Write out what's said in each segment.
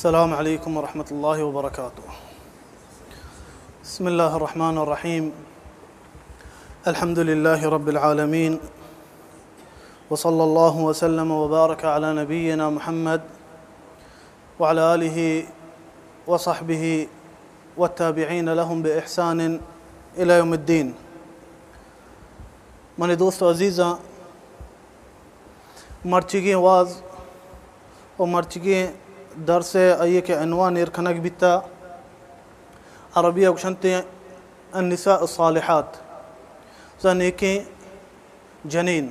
السلام عليكم ورحمة الله وبركاته. بسم الله الرحمن الرحيم. الحمد لله رب العالمين. وصلى الله وسلم وبارك على نبينا محمد وعلى آله وصحبه والتابعين لهم بإحسان إلى يوم الدين. منی دوست و عزیزاں، مرچیگیں واز و مرچیگیں درس ء آئی ء کہ عنوان ایر کنگ بیتا، عربی ء گوشنت النساء الصالحات، زاں نیکیں جنین۔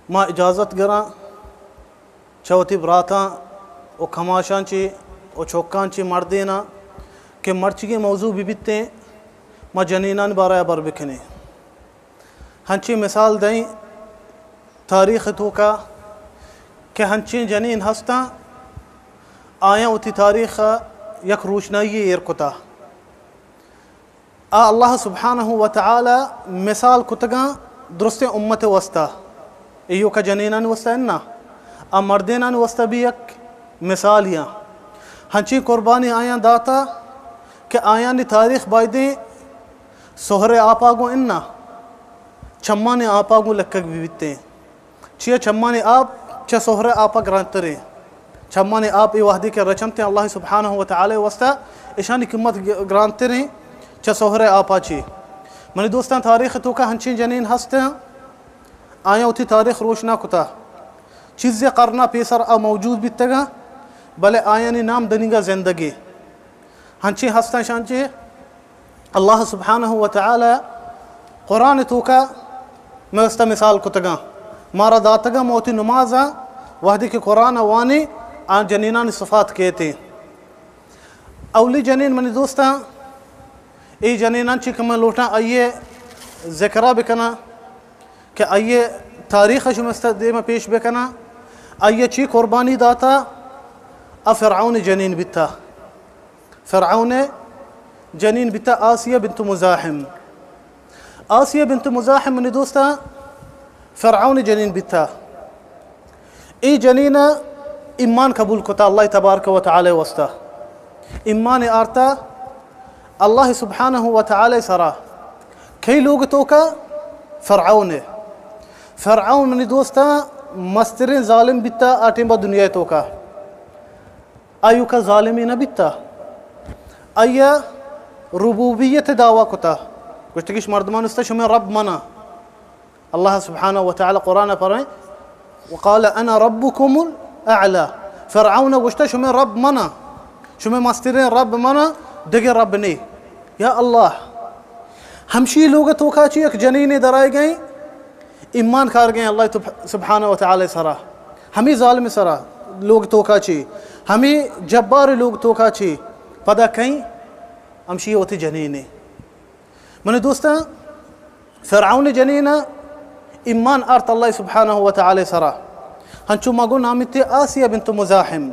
ما اجازت گراں چہ وتی براتاں و کماشاں چی و چکاں چی مردیناں کہ مرچیگیں موضوع بہ بیتیں، ما جنینانی بارہ ء بر بکنیں۔ ہنچیں مثال دئیں تاریخ ء توکا کہ ہنچیں جنین ہستاں، آیاں وتی تاریخ ء یک روشنائی ایر کتا۔ آ اللہ سبحانہ و تعالی مثال کتگاں درستیں امت واسطہ، ایوکا جنینانی واسطہ انا، آ مردینانی واسطہ بھی یک مثالیاں۔ ہنچیں قربانی آیاں داتا کہ آیانی تاریخ بایدیں سہر آپا گوں انا، چمانی آپا گوں لکگ بہ بیتیں۔ چیا چمانی آپ چہ سہر آپا گرانتریں۔ چمانی آپ اے وہدی کہ رچنتیں اللہ سبحانہ و تعالی واسطہ، اشانی قیمت گ-، گرانتریں چہ سہر آپا چی۔ منی دوستاں، تاریخ توکا ہنچیں جنین ہستیں، آیاں وتی تاریخ روشنا کتا۔ چیزے قرنا پیسر آ موجود بیتگاں، بلے آیانی نام دنیگا زندگی۔ ہنچیں ہستاں شانچے اللہ سبحانہ و تعالی قرآن توکا مئے واسطہ مثال کتگاں، مارا داتگاں، ما وتی نمازاں وہدے کہ قرآن وانی، آ جنینانی صفات کیتیں۔ اولی جنین منی دوستاں، اے جنینان چی کہ من لوٹاں آئیے ذکرہ بکناں کہ آئیے تاریخ شمستا دیما پیش بکناں، آئیے چی قربانی داتا، آ فرعون جنین بیتا۔ فرعون جنین بیتا آسیہ بنت مزاحم۔ آسیہ بنت مزاحم منی دوستاں، فرعون جنین بیتا۔ اے جنین ایمان قبول کتا اللہ تبارک و تعالی واسطہ۔ ایمان آرتا اللہ سبحانہ و تعالی سرا۔ کئی لوگ توکا؟ فرعون۔ فرعون منی دوستاں مسترین ظالم بیتا آ ٹیمبا دنیا توکا۔ آیوکا ظالمی نہ بیتا۔ آیا ربوبیت دعویٰ کتا۔ گوشتگیش مردمان استا شمع رب منا۔ اللہ سبحانہ و تعالی قرآن پرمائیں، وقال انا ربکم الاعلی۔ فرعون گوشتا شمع رب منا، شمع مسترین رب منا، دگہ رب نے۔ یا اللہ، ہمشی لوگ توکا چی یک جنینے درائے گئیں، ایمان کارگیں اللہ تب-، سبحانہ و تعالی سرا، ہمیں ظالم سرا لوگ توکا چی، ہمیں جبار لوگ توکا چی، پدا کئیں ہمشی وتی جنینے۔ منی دوستاں، فرعون جنینا ایمان آرت اللہ سبحانہ و تعالی سرا، ہنچو ما گوں نامیتے آسیہ بنت مزاحم۔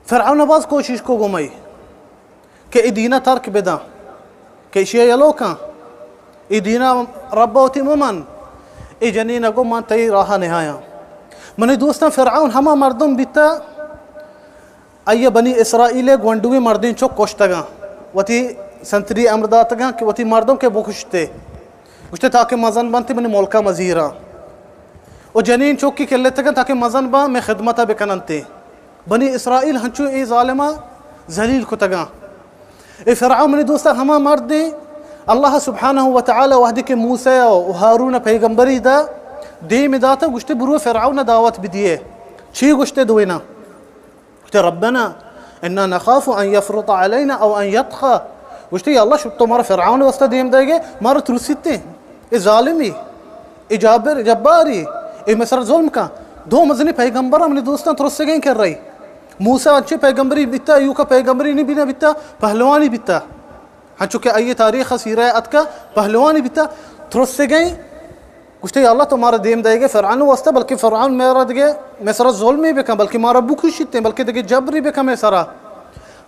فرعون باز کوشش کو گمئی کہ اے دینا ترک بداں، کہ اشیا یلو کن، اے دینا رب وتی ممن۔ اے جنین گو من تئی راہ نہایاں۔ منی دوستاں، فرعون ہما مردم بیتا، آئی بنی اسرائیل گونڈوی مردین چک کشتگاں، وتی سنتری امر داتگاں کہ وتی مردم کہ بکشتے، گوشتے تاکہ مزن بنتے منی ملکا مزیراں۔ و جنین چکی کلتگاں تاکہ مزن باں، میں خدمتا بکننتے۔ بنی اسرائیل ہنچو اے ظالما ذلیل کتگاں۔ اے فرعون منی دوستا ہما مردیں، اللہ سبحانہ و تعالی وہدے کہ موسی و ہارون پیغمبری دا، دیم داتا گوشتے برو فرعون دعوت بدیے۔ چی گوشتے دوینا؟ گوشتے ربنا انا نخاف ان یفرط علینا او ان یطغی۔ گوشتے یا اللہ، شب تو مارا فرعون واسطہ دیم دے گے، مارا ترسیتے۔ اے ظالمی، اے جابر، جباری، اے مصر ظلم کا۔ دو مزنی پیغمبر منی دوستاں ترسگیں کر رہی۔ موسی انچے پیغمبری بیتا، ایوکا پیغمبری نہیں بینا بیتا، پہلوانی بیتا۔ ہنچو کہ آئی تاریخ سیرہ اتکا، پہلوانی بیتا، ترسگیں۔ گوشتے یا اللہ تو مارا دیم دے گے فرعون واسطہ، بلکہ فرعون مارا دگے مصر ظلمی بکن، بلکہ مارا بکشیتے، بلکہ دگے جبری بکن مصر۔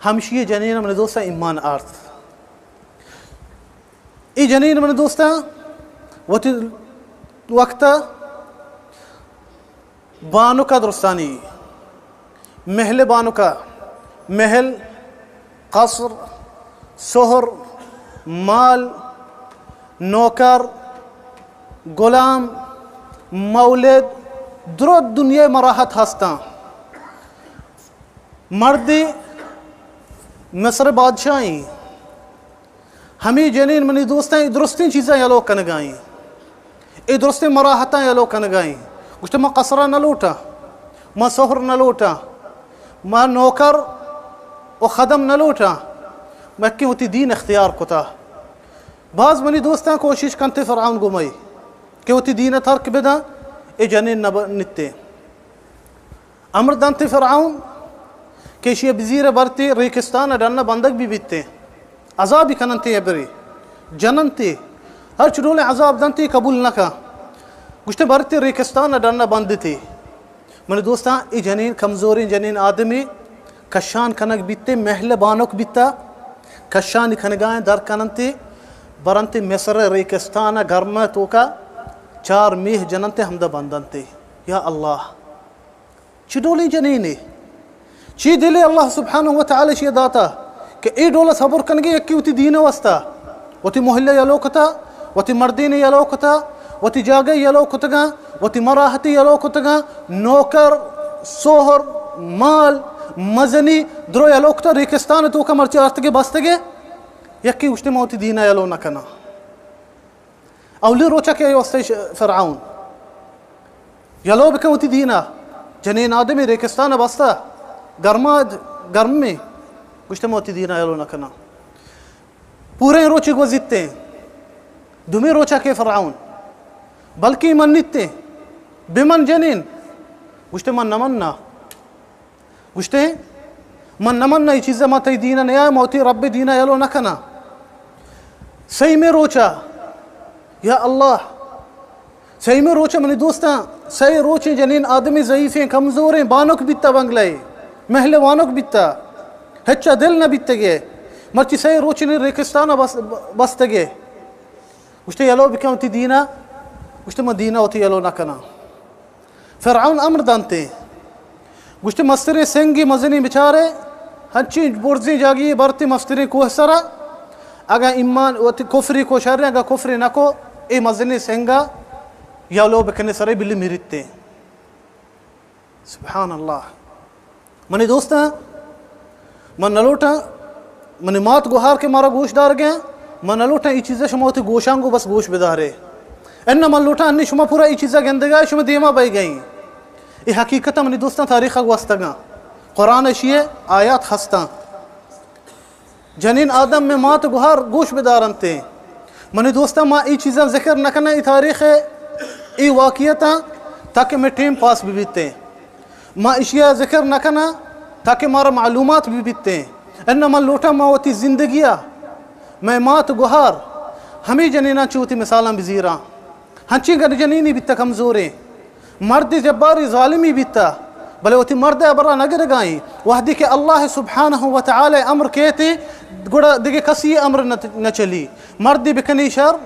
ہمشی جنین منی دوستاں ایمان آرت۔ اے جنین منی دوستاں وتی وقتا بانکا درستانی، مہل بانکا، مہل، قصر، سہر، مال، نوکر، غلام، مولد، درو دنیا مراحت ہستاں۔ مردے مصر بادشاہیں، ہمے جنین منی دوستاں اے درستیں چیزاں یلو کنگائیں، اے درستیں مراحتاں یلو کنگائیں۔ گوشتے، من قصرہ نہ لوٹاں، من سہر نہ لوٹاں، من نوکر و خدم نہ لوٹاں، من یکیں وتی دین اختیار کتا۔ باز منی دوستاں کوشش کنتے فرعون گومئی کہ وتی دین ترک بداں، اے جنین نہ ب-، نتے۔ امر دنت فرعون کہ ایشی بزیر برتی ریکستان ڈن بندگ بی بیتے، عذابی کننتے، ابری جننتے، ہر چڈولیں عذاب دنتے، قبول نکا۔ گوشتے، برتی ریکستان ڈن بندتے۔ منی دوستاں، ای جنین کمزوریں جنین آدمی کشان کنگ بیتے، مہل بانک بیتا، کشانی کنگائیں در کننتے، برنتے مصر ریکستان گرم توکا چار میہ جننتے، ہمدا بندنتے۔ یا اللہ! چی ڈولیں جنینے؟ چی دلے اللہ سبحانہ و تعالی شی داتا کہ اے ڈول صبر کنگے، یکی وتی دین واسطہ، وتی محلہ یلو کتا، وتی مردین یلو کتا، وتی جاگہ یلو کتگا، وتی مراحتی یلو کتگا، نوکر، سوہر، مال، مزنی، درو یلو کتا، ریکستان توکا مرچی آرتگے بستگے، یکی گوشتے ما وتی دین یلو نہ کنا۔ اولی روچا کہ آئی واسطہ فرعون یلو بکن وتی دینا، جنین آدمی ریکستان بستا، گرما، گرمی، گوشتے ما وتی دینا یلو نہ کنا۔ پوریں روچی گوزیتے، دومی روچا کہ فرعون، بلکہ من نیتے، بمن جنین، گوشتے من نہ مننا۔ گوشتے، من نہ مناں اے چیزا، ما تئی دینا نیایا، ما وتی رب دینا یلو نہ کناں۔ سیمی روچا، یا اللہ، سیمی روچا منی دوستاں، سئے روچیں جنین آدمی ضعیفیں، کمزوریں، بانک بیتا بنگلہ، مہل بانک بیتا، ہچا دل نہ بیتگے، مرچی سئے روچیں ریکستانا بس-، بستگے۔ گوشتے، یلو بکن وتی دینا۔ گوشتے، من دینا وتی یلو نہ کناں۔ فرعون امر دنتے، گوشتے، مستریں سنگی مزنی بچارے، ہنچیں برزیں جاگی برتے مستریں کوہ سرا، اگاں ایمان وتی کفری کو شر، اگاں کفری نہ کو، اے مزنیں سنگا یلو بکنے سرے بلی مریتے۔ سبحان اللہ۔ منی دوستاں، من نہ لوٹاں، منی مات گوہار کہ مارا گوش دارگیں، من نہ لوٹاں اے چیزا شما وتی گوشاں گو بس گوش بدارے۔ اناں من لوٹاں انی شما پورا اے چیزا گندگا، شما دیما بئیگئیں۔ اے حقیقتا منی دوستاں تاریخا گوستگاں۔ قرآن اشیے آیات ہستاں۔ جنین آدم میں مات گوہار گوش بدارنتے۔ منی دوستاں، ما اے چیزاں ذکر نہ کناں، اے تاریخ، اے واقعیتاں، تاکہ میں ٹیم پاس بہ بیتے۔ ما اشیا ذکر نہ کناں، تاکہ مارا معلومات بہ بیتے۔ اناں من لوٹاں ما وتی زندگیا، میں مات گوہار، ہمے جنیناں چو وتی مثالاں بزیراں۔ ہنچیں گڈ جنینی بیتا کمزوریں، مرد جباری ظالمی بیتا، بلے وتی مرد ء ہبرا نہ گرگائیں۔ وہدی کہ اللہ سبحانہ و تعالی امر کیتے، گڑا دگہ کسی امر نہ، نہ چلی۔ مردی بکنی شر،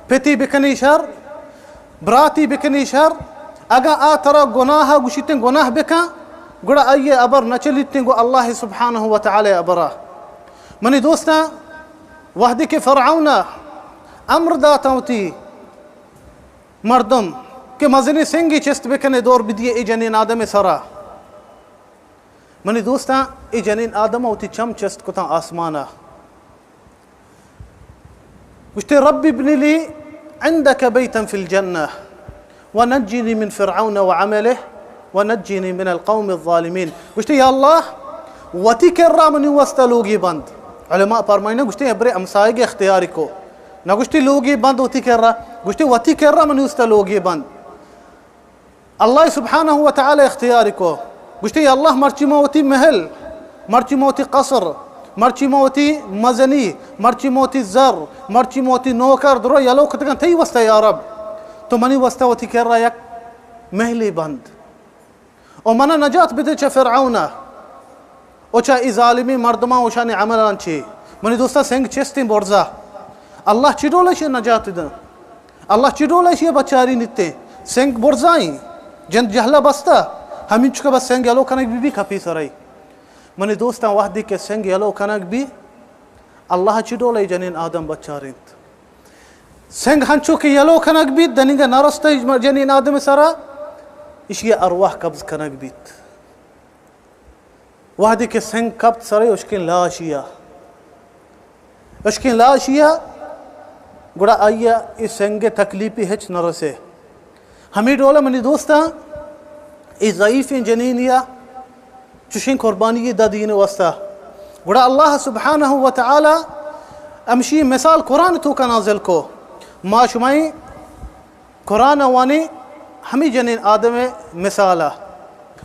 پتی بکنی شر، براتی بکنی شر، اگاں آ ترا گناہ گوشیتیں گناہ بکن، گڑا آئی ہبر نہ چلیتیں گو اللہ سبحانہ و تعالی ہبرا۔ منی دوستاں، وہدی کہ فرعون امر داتاں وتی مردم کہ مزنیں سنگے چست بکنے دور بدیے اے جنین آدم سرا۔ منی دوستاں، اے جنین آدم وتی چم چست کتاں آسمانا۔ گوشتے، رب ابن لی عندك بيتا في الجنة ونجني من فرعون وعمله ونجني من القوم الظالمين۔ گوشتے، یا اللہ، وتی کرا منی واسطہ لوگی بند۔ علماء فرمائنا، گوشتے، ابرے ہمسائگ اختیاری کو۔ نہ گوشتی لوگی بند وتی کرا، گوشتی وتی کرا منی استا لوگی بند۔ اللہ سبحانہ و تعالی اختیاری کو۔ گوشتی، یا اللہ، مرچی ما وتی محل، مرچی ما وتی قصر، مرچی ما وتی مزنی، مرچی ما وتی زر، مرچی ما وتی نوکر درو یلو کتگن تئی واسطہ یا رب۔ تو منی واسطہ وتی کرا یک محلی بند۔ او منا نجات بدے چہ فرعون ء و چہ ای ظالمیں مردماں و شانی عملان چے۔ منی دوستاں، سنگ چستیں برزا۔ اللہ چی ڈول اشی نجات دن؟ اللہ چی ڈول اشی بچاری نیتے؟ سنگ برزائیں، جند جہلا بستا، ہمینچکا بس سنگ یلو کنگ بی بی کپی سرئی۔ منی دوستاں، وہدی کہ سنگ یلو کنگ بی، اللہ چی ڈولے جنین آدم بچارینت۔ سنگ ہنچو کہ یلو کنگ بیت، دنیگا نرستے جنین آدم سرا، اشی ارواح قبض کنگ بیت۔ وہدے کہ سنگ کپت سرے اشکیں لاشیا، اشکیں لاشیا، گڑا آئیا اے سنگ تکلیفی ہچ نہ رسے۔ ہمے ڈولا منی دوستاں، اے ضعیفیں جنینیا چشیں قربانی دا دین واسطہ۔ گڑا اللہ سبحانہ و تعالی ہمشی مثال قرآن توکا نازل کو۔ ما شمائیں قرآن وانی ہمی جنین آدم مثال۔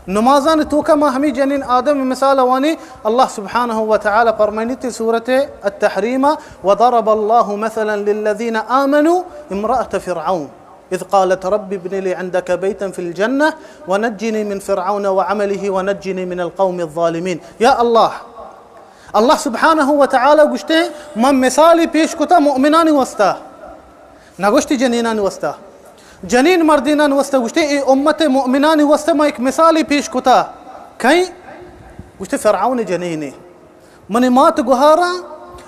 نمازان توکا ما ہمی جنین آدم مثال وانی۔ اللہ سبحانہ و تعالی فرمائنیت سورة التحریم، وضرب الله مثلا للذين آمنوا امرأة فرعون إذ قالت رب ابن لي عندك بيتا في الجنة ونجني من فرعون وعمله ونجني من القوم الظالمين۔ یا اللہ، اللہ سبحانہ و تعالی گوشتے، من مثالی پیش کتا مؤمنانی واسطہ، نہ گوشتی جنینانی واسطہ، جنین مردینانی واسطہ گوشتے، اے امت مؤمنانی واسطہ من ایک مثالی پیش کتا۔ کئیں؟ گوشتے فرعون جنینے۔ منی مات گوہاراں،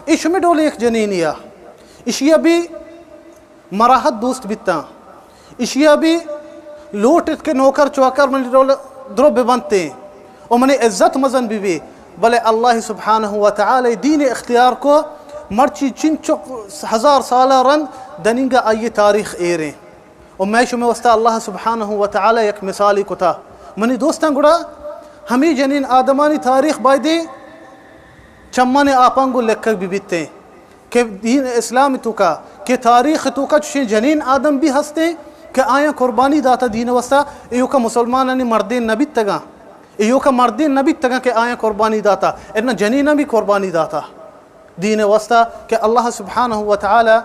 اے شمی ڈول یک جنینیا۔ اشیا بی مراحت دوست بیتاں۔ اشیا بی لوٹت کہ نوکر چوکر منی ڈول درو ببنتیں و منی عزت مزن ببی۔ بلے اللہ سبحانہ و تعالی دین اختیار کو، مرچی چنچک ہزار سالا رند دنیگا آئی تاریخ ایریں۔ و مئے شمئے واسطہ اللہ سبحانہ و تعالی یک مثالی کتا۔ منی دوستاں، گڑا ہمی جنین آدمانی تاریخ بایدیں چمانی آپاں گوں لکگ ببیتیں کہ دین اسلام توکا، کہ تاریخ توکا چشیں جنین آدم بھی ہستیں کہ آیاں قربانی داتا دین واسطہ، ایوکا مسلمانانی مردین نہ بیتگاں، ایوکا مردین نہ بیتگاں کہ آیاں قربانی داتا، اناں جنیناں بھی قربانی داتا دین واسطہ، کہ اللہ سبحانہ و تعالی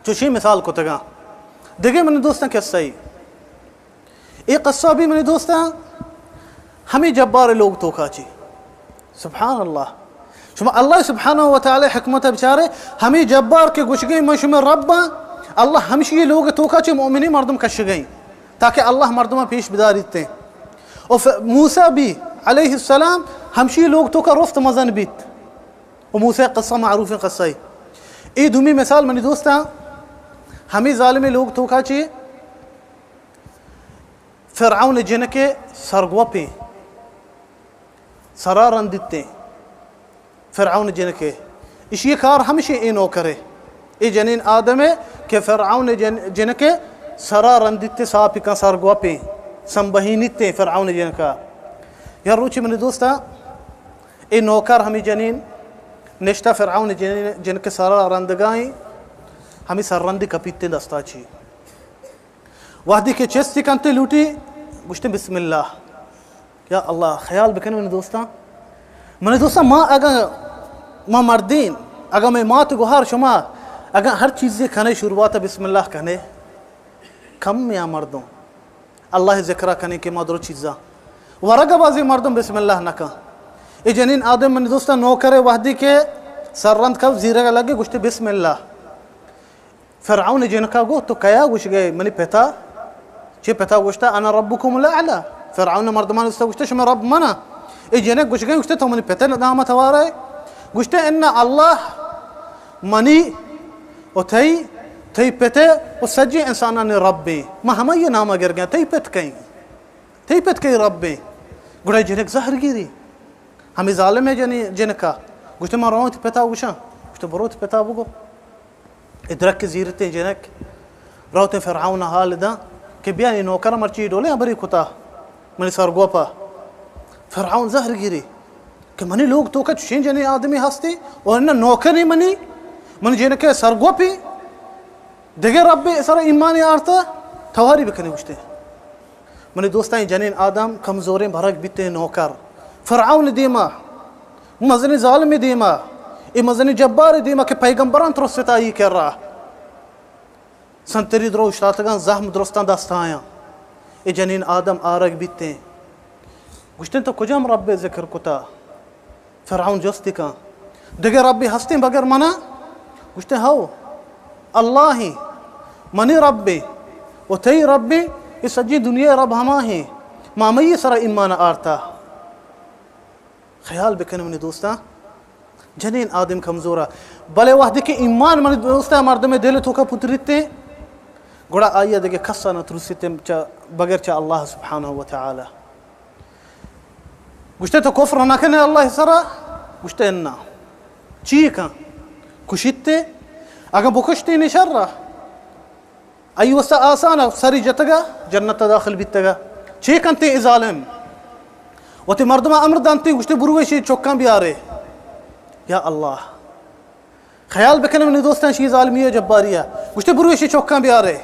چشیں مثال کتگاں۔ دگہ منی دوستاں قصہ ای۔ اے قصہ بھی منی دوستاں ہمیں جبار لوگ توکا چی۔ سبحان اللہ۔ شما اللہ سبحانہ و تعالی حکمت بچارے، ہمیں جبار کہ گوشگیں من شما رب آں، اللہ ہمشی لوگ توکا چی مؤمنی مردم کشگیں تاکہ اللہ مردم پیش بداریتیں۔ و ف-، موسیٰ بھی علیہ السلام ہمشی لوگ توکا رفت مزن بیت۔ و موسیٰ قصہ معروف قصہ ای۔ اے دومی مثال منی دوستاں ہمیں ظالمی لوگ توکا چی فرعون جنکے سرگوپیں، سرا رندیتیں فرعون جنکے۔ اشی کار ہمشی اے نوکرے، اے جنین آدمے کہ فرعون جن-، جنکے سرا رندیتیں، ساپی کن سرگوپیں، سنبہینیتیں فرعون جنکا۔ یا روچی منی دوستا، اے نوکر ہمیں جنین نشتہ فرعون جنین، جنکے سرا رندگائیں، ہمیں سر رندی کپیتیں دستا چی۔ وہدی کہ چستی کنتے لوٹی، گوشتے بسم اللہ۔ یا اللہ، خیال بکن منی دوستاں۔ منی دوستاں، ما اگاں ما مردین، اگاں مئے مات گوہار شما، اگاں ہر چیزے کنے شروعات بسم اللہ کنے، کم یا مردم اللہ ذکرہ کنے کہ ما درو چیزاں۔ ورگ بازی مردم بسم اللہ نکن۔ اے جنین آدم منی دوستاں نوکرے وہدی کہ سر رند کپ زیرگ لگے گوشتے بسم اللہ۔ فرعون جنکا گو، تو کیا؟ گوشگئے، منی پتا۔ چے پتا؟ گوشتا، انا ربکم الاعلی۔ فرعون مردمان استا گوشتا، شما رب منا۔ اے جنک گوشگئے، گوشتا، تو منی پتا نام توارئے؟ گوشتا، ان اللہ منی و تئی، تئی پتے و سجی انسانانی ربیں۔ ما ہمائی نام گرگئے، تئی پت کئیں؟ تئی پت کئی ربیں؟ گڑا جنک زہر گیری۔ ہمیں ظالم ہے جنی، جنکا۔ گوشتا، ما روان تی پتا گوشاں۔ گوشتا، برو تی پتا بگو۔ اے درک زیرتیں جنک روتیں فرعون حال داں کہ بیا اے نوکر مرچی ڈولیں ہبری کتا منی سرگوپا۔ فرعون زہر گیری کہ منی لوگ توکا چشیں جنیں آدمی ہستی و انہ نوکری منی، منی جنکے سرگوپی دگہ ربے سر ایمانی آرتا تواری بکنی گوشتے۔ منی دوستاں، اے جنین آدم کمزوریں برگ بیتیں نوکر۔ فرعون دیما، مزنیں ظالم دیما، اے مزنیں جبار دیما کہ پیغمبران ترستا ای کرا۔ سنتری درو اشتاتگاں، زہم درستاں دستایاں۔ اے جنین آدم آرگ بیتیں۔ گوشتیں، تو کجام رب ذکر کتا؟ فرعون جستی کن، دگہ ربی ہستیں بگر منا؟ گوشتے، ہو، اللہ ہیں، منی رب ہیں و تئی رب ہیں، اے سجی دنیا رب ہما ہیں۔ مامئی سرا ایمان آرتا۔ خیال بکن منی دوستاں، جنین آدم کمزورا، بلے وہدے کہ ایمان منی دوستاں مردم دل توکا پتریتے، گڑا آئی دگہ کسا نہ ترسیتے چہ، بغیر چہ اللہ سبحانہ و تعالی۔ گوشتے تو کفر نہ کنے اللہ سرا؟ گوشتے انا۔ چی کن؟ کشیتے؟ اگاں بکشتے نی شر؟ آئی واسطہ آسان ء، سری جتگا، جنت ء داخل بیتگا۔ چے کنتے اے ظالم؟ وتی مردماں امر دنتے، گوشتے بروے شی چکاں بیارے۔ یا اللہ، خیال بکن منی دوستاں، شی ظالمی ء جباری ء۔ گوشتے بروے شی چکاں بیارے۔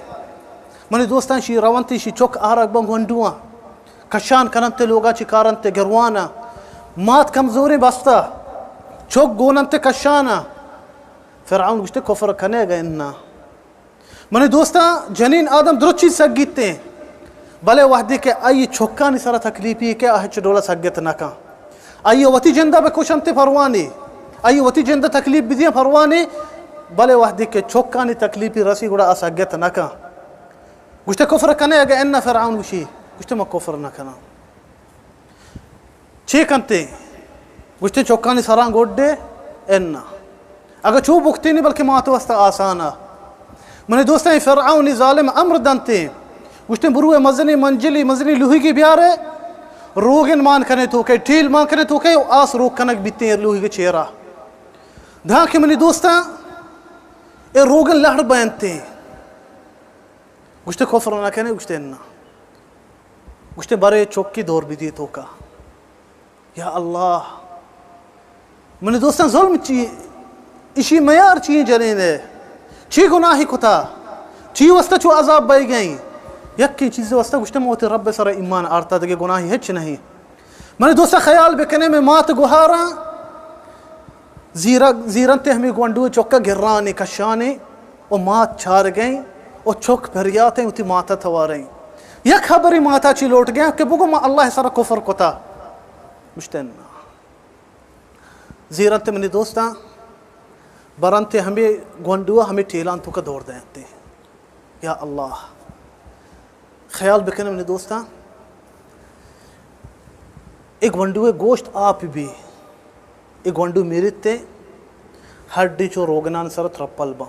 منی دوستاں، شی رونتے، شی چک آرگ بن گونڈواں، کشان کننتے، لوگا چی کارنتے، گرواناں۔ مات کمزوریں بستا، چک گوننتے کشانا۔ فرعون گوشتے کفر کنے گا انا۔ منی دوستاں، جنین آدم درست چیز سگیتیں، بلے وہدے کہ آئی چکانی سرا تکلیفی کہ آ ہچ ڈولا سگت نہ کن۔ آئی وتی جندا بکشنتے پروانی، آئی وتی جندا تکلیف بدیاں پروانی، بلے وہدے کہ چکانی تکلیفی رسی گڑا آ سگت نہ کن۔ گوشتے کفر کنے؟ اگہ انا فرعون گوشی، گوشتے من کفر نہ کناں۔ چے کنتے؟ گوشتے چکانی سراں گڈے؟ انا۔ اگہ چو بکتینی بلکہ مات واسطہ آسانا۔ منی دوستاں، اے فرعونی ظالم امر دنتے، گوشتے بروے مزنی منجلی، مزنی لوہیگی بیارے، روگن مان کنے توکے، ٹیل مان کنے توکے، آس روک کنگ بیتے لوہیگ چیرا۔ دھاں کہ منی دوستاں، اے روگن لہڑ بینتے۔ گوشتے کفر نہ کنے؟ گوشتے انا۔ گوشتے برے چکی دور بدی توکا۔ یا اللہ، منی دوستاں، ظلم چی؟ اشی میار چی جنین ہے؟ چی گناہی کتا؟ چی واسطہ چو عذاب بئی گئیں؟ یکی چیز واسطہ گوشتے من وتی رب سر ایمان آرتا، دگہ گناہی ہچ نہیں۔ منی دوستاں، خیال بکنے، میں مات گوہاراں زیرگ، زیرنتے ہمیں گونڈو چکا گرانے کشانے و مات چارگئیں و چک پریاتیں وتی ماتا تواریں۔ یک خبری ماتا چی لوٹ گیا کہ بگو ما اللہ سر کفر کتا۔ گوشتے نا۔ زیرنتے منی دوستاں، برنتے ہمیں گونڈو ہمیں ٹیلان توکا دور دینتے۔ یا اللہ، خیال بکن منی دوستاں، اے گونڈو گوشت آپ بی، اے گونڈو میرتے، ہڈی چو روگنان سر ترپل با۔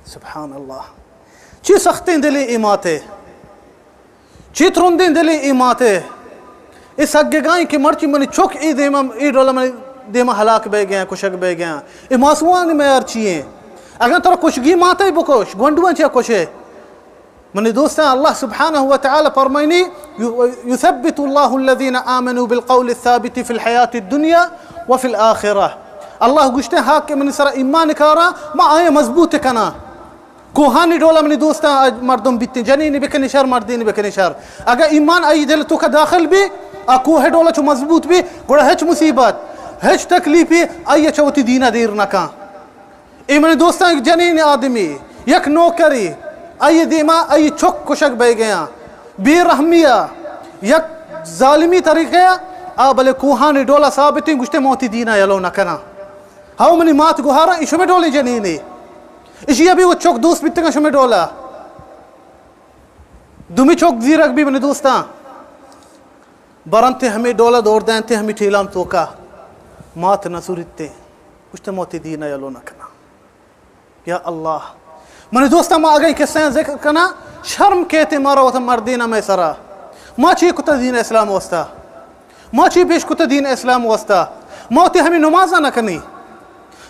سبحان اللہ، چی سختیں دلے اے ماتے، چی ترندیں دلے اے ماتے۔ اے سگگائیں کہ مرچی منی چک اے دیما، اے ڈولا منی دیما ہلاک بے گیا، کشگ بے گیا۔ اے ماسوان میار چی ہیں؟ اگاں ترا کشگی ماتے بکش، گونڈواں چیا کشے؟ منی دوستاں، اللہ سبحانہ و تعالی فرمائنی، یثبت اللہ الذین آمنوا بالقول الثابت فی الحیات الدنیا وفی الآخرہ۔ اللہ گوشتے، ہاک کہ منی سر ایمان کارا، ما آیا مضبوط کنا۔ کوہانی ڈولا منی دوستاں، آ مردم بیتیں، جنینی بکنی شر، مردینی بکنی شر۔ اگا ایمان آئی دل توکا داخل بی، آ کوہ ڈولا چو مضبوط بی، گڑا ہچ مصیبت، ہچ تکلیفی آئی چہ وتی دینا دیر نکاں۔ اے منی دوستاں، یک جنین آدمی، یک نوکری، آئی دیما آئی چک کشگ بہ گیاں، بے رحمی ء، یک ظالمی طریقے ء، آ بلے کوہانی ڈولا ثابتیں، گوشتے من وتی دینا یلو نہ کناں۔ ہاو منی مات گوہاراں، اے شمے ڈولیں جنینے، اشی ء بھی و چک دوست بیتگاں شمے ڈولا۔ دومی چک زیرگ بی منی دوستاں، برنتے ہمے ڈولا دور دینتے ہمے ٹیلان توکا، مات نہ سوریتے، گوشتے من وتی دینا یلو نہ کناں۔ یا اللہ، منی دوستاں، ما اگاں اے قصہ ذکر کناں، شرم کیتے مارا وتا مردیناں مئے سرا۔ ما چی کتا دین اسلام واسطہ؟ ما چی پیش کتا دین اسلام واسطہ؟ ما وتی ہمے نمازاں نہ کنی؟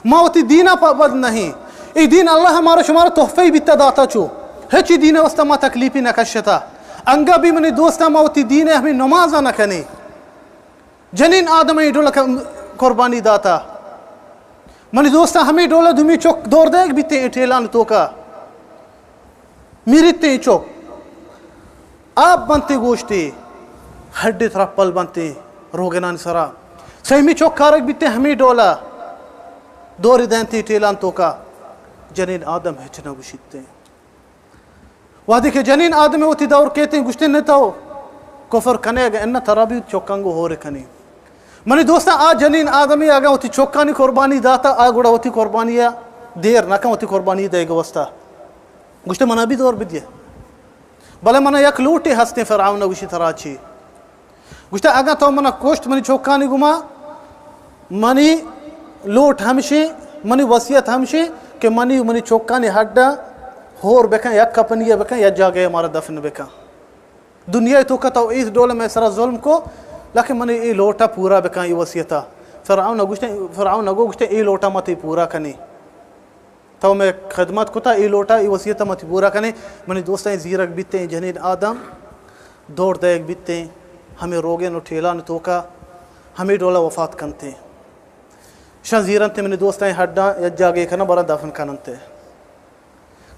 ما وتی دینا پابند نہیں؟ اے دین اللہ مارا شمارا تحفہ بیتا داتا چو۔ ہچی دین واسطہ ما تکلیفی نہ کشتا۔ انگا بھی منی دوستاں، ما وتی دین ہمے نمازاں نہ کنی؟ جنین آدم اے ڈول ک-، قربانی داتا۔ منی دوستاں، ہمے ڈولا دومی چک دور دیگ بیتے اے ٹیلان توکا۔ میریتے اے چک۔ آپ بنتے گوشتے، ہڈے ترپل بنتے روگنانی سرا۔ سیمی چک کارگ بیتے ہمے ڈولا۔ دور دینتے ٹیلان توکا۔ جنین آدم ہچ نہ گوشیتے۔ وہدے کہ جنین آدمے وتی دور کیتیں، گوشتیں، نہ تو کفر کنے، اگاں اناں ترا بھی چکاں گوں ہور کنی۔ منی دوستاں، آ جنین آدمی اگاں وتی چکانی قربانی داتا، آ گڑا وتی قربانی ء دیر نہ کن، وتی قربانی دئیگ واسطہ۔ گوشتے، منا بھی دور بدیے۔ بلے منا یک لوٹے ہستیں۔ فرعون ءَ گوشی، ترا چی؟ گوشتہ، اگاں تو منا کشت منی چکانی گوما، منی لوٹ ہمشی، منی وصیت ہمشی کہ منی، منی چکانی ہڈاں ہور بکن، یک کپنی بکن، یک جاگہ مارا دفن بکن۔ دنیا توکا تو اس ڈول میں سرا ظلم کو، لیکن منی اے لوٹا پورا بکن، اے وصیتا۔ فرعون ءَ گوشتہ، فرعون ءَ گو گوشتہ، اے لوٹا متی پورا کنی۔ تو میں خدمت کتا، اے لوٹا، اے وصیت متی پورا کنے۔ منی دوستاں، زیرک بیتیں جنین آدم دور دئیگ بیتیں، ہمے روگن و ٹیلان توکا ہمے ڈولا وفات کنتیں۔ شان زیرنتے منی دوستاں، ہڈاں یک جاگے کنن، برا دفن کننتے۔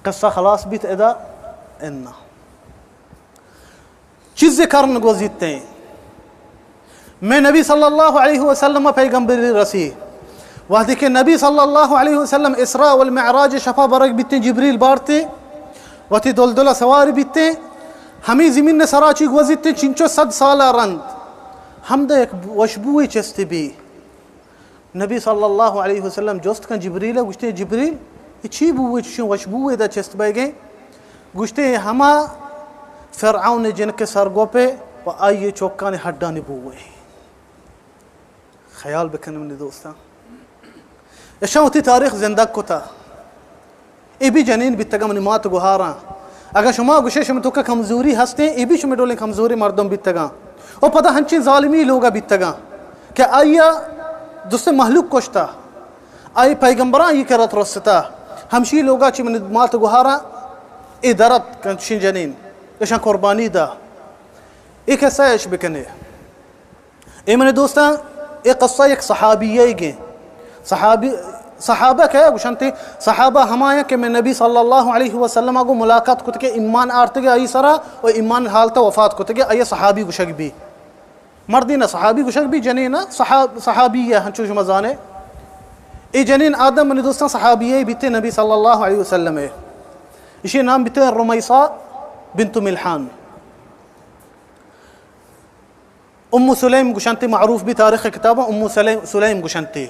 قصہ خلاص بیت ادا؟ انا۔ چیزے کرن گوزیتیں۔ میں نبی صلی اللہ علیہ وسلم پیغمبری رسی۔ وہدے کہ نبی صلی اللہ علیہ وسلم اسراء والمعراج شپا برگ بیتیں، جبریل بارتے، وتی دلدل سوار بیتیں، ہمیں زمین سرا چی گوزیتیں، چنچو صد سال رند ہمدا یک وشبوئے چست بی۔ نبی صلی اللہ علیہ وسلم جست کن جبریل ءَ، گوشتے، جبریل، اے چی بوئے، چشیں وشبوئے دا چست بئیگیں؟ گوشتے، ہما فرعون جنک سرگوپے و آئی چکانی ہڈانی بوئے۔ خیال بکن منی دوستاں، اشاں وتی تاریخ زندگ کتا۔ اے بھی جنین بیتگاں منی مات گوہاراں۔ اگاں شما گوشے شما توکا کمزوری ہستیں، اے بھی شما ڈولیں کمزوری مردم بیتگاں۔ و پدا ہنچیں ظالمی لوگا بیتگاں کہ آئیا دوست مہلوک کشتا، آئی پیغمبراں ای کرت رستا۔ ہمشی لوگا چی منی مات گوہاراں اے درت کنچیں جنین، اشاں قربانی دا۔ اے قصہ اش بکنے۔ اے منی دوستاں، اے قصہ یک صحابیے گے۔ صحابی، صحابہ کئے گوشنتے؟ صحابہ ہمایاں کہ میں نبی صلی اللہ علیہ وسلم کو ملاقات کت کے ایمان آرتگے آئی سرا و ایمان حالت وفات کت کے آئی صحابی گوشگ بی۔ مردین صحابی گوشگ بی، جنین صحاب-، صحابی ہے، ہنچو شما زانے۔ اے جنین آدم منی دوستاں صحابیے بیتے نبی صلی اللہ علیہ وسلم ہے۔ اشی نام بیتے رمیصہ بنت ملحان۔ ام سلیم گوشنتی، معروف بی تاریخ کتاباں، ام سلیم، سلیم گوشنتی۔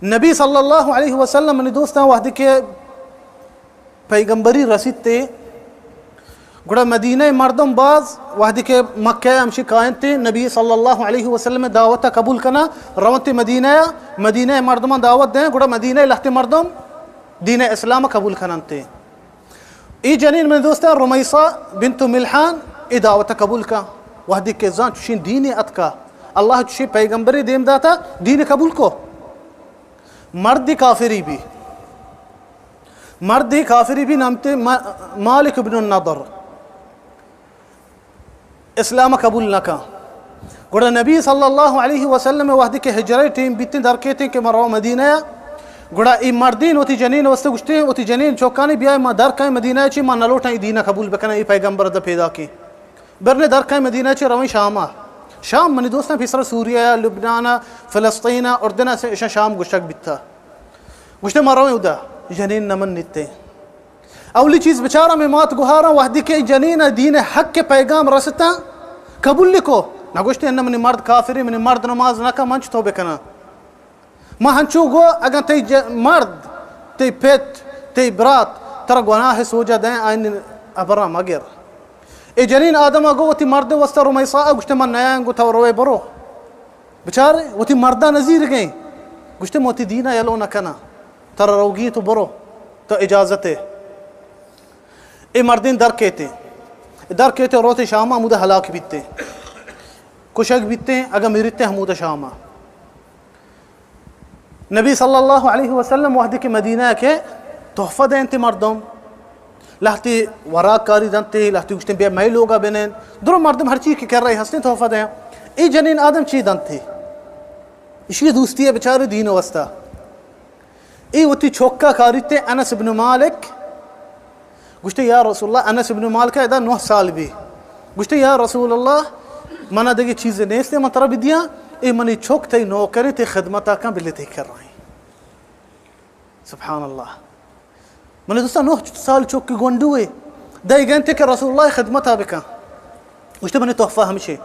نبی صلی اللہ علیہ وسلم منی دوستاں وہدے کہ پیغمبری رسیتے، گڑا مدینہ مردم باز وہدے کہ مکہ ہمشی کائنتے، نبی صلی اللہ علیہ وسلم دعوت قبول کنا، رونتے مدینہ، مدینہ مردمان دعوت دیں، گڑا مدینہ لہتے مردم دین اسلام قبول کننتے۔ اے جنین من دوستاں رمیصہ بنت ملحان اے دعوت قبول کا۔ وہدے کہ زان چشیں دینے اتکا، اللہ چشیں پیغمبرے دیم داتا، دین قبول کو۔ مردی کافری بی، مردی کافری بی، نامتے ما-، مالک ابن النضر۔ اسلام قبول نہ کن۔ گڑا نبی صلی اللہ علیہ وسلم وہدے کہ ہجرہ ٹیم بیتیں در کیتیں کہ من رو مدینہ ءَ، گڑا اے مردین وتی جنین واسطے گوشتیں، وتی جنین چوکانی بیائے ما در کئیں مدینہ ءَ چی، ما نلوٹاں اے دین قبول بکناں، اے پیغمبر دا پیدا کیں۔ برنے در کئیں مدینہ ءَ چی، رویں شام ءَ۔ شام منی دوستاں پیسر سوریہ ءَ، لبنان ءَ، فلسطین ءَ، اردن ءَ، اشاں شام گوشگ بیتا۔ گوشتے ما رویں ادا، جنین نہ منیتے۔ اولی چیز بچاراں مئے مات گوہاراں وہدے کہ جنین ءَ دین حق ءِ پیغام رستاں، قبول کو۔ نہ گوشتے اناں منی مرد کافرے، منی مرد نماز نہ کن، من چتو بکناں؟ ما ہنچو گو اگاں تئی ج-، مرد، تئی پت، تئی برات ترا گناہ سوجا دیں، آئین ابرا مگر۔ اے جنین آدم ءَ گو وتی مرد واسطہ رمیسا ءَ گوشتے من نیاں، گو تو روے برو۔ بچارے وتی مردا نزیرگیں، گوشتے من وتی دینا یلو نہ کناں، ترا روگی تو برو، تو اجازت ہے۔ اے مردین در کیتے، در کیتے روتے شام ہمودا ہلاک بیتے، کشگ بیتے، اگا مریتے ہمودا شام۔ نبی صلی اللہ علیہ وسلم وہدے کہ مدینہ کہ تحفہ دینتے مردم، لہتے وراک کاری دنتے، لہتے گوشتے بیا مئے لوگا بنین، درو مردم ہرچی کہ کر رہے ہستیں تحفہ دیں۔ اے جنین آدم چی دنتے؟ اشی دوستی ہے بچارے دین واسطہ۔ اے وتی چوکا کاریتے انس ابن مالک۔ گوشتے یا رسول اللہ، انس ابن مالک ادا نو سال بی۔ گوشتے یا رسول اللہ، منا دگہ چیز نیست، من ترا بدیاں، اے منی چوک تئی نوکریں، تئی خدمتا کن، بلے تئی کرائیں۔ سبحان اللہ۔ من دوستاں، نو سال چوکی گونڈو ہے، دئی گنتے کہ رسول اللہ خدمتا بکن۔ گوشتے منی تحفہ ہمشے۔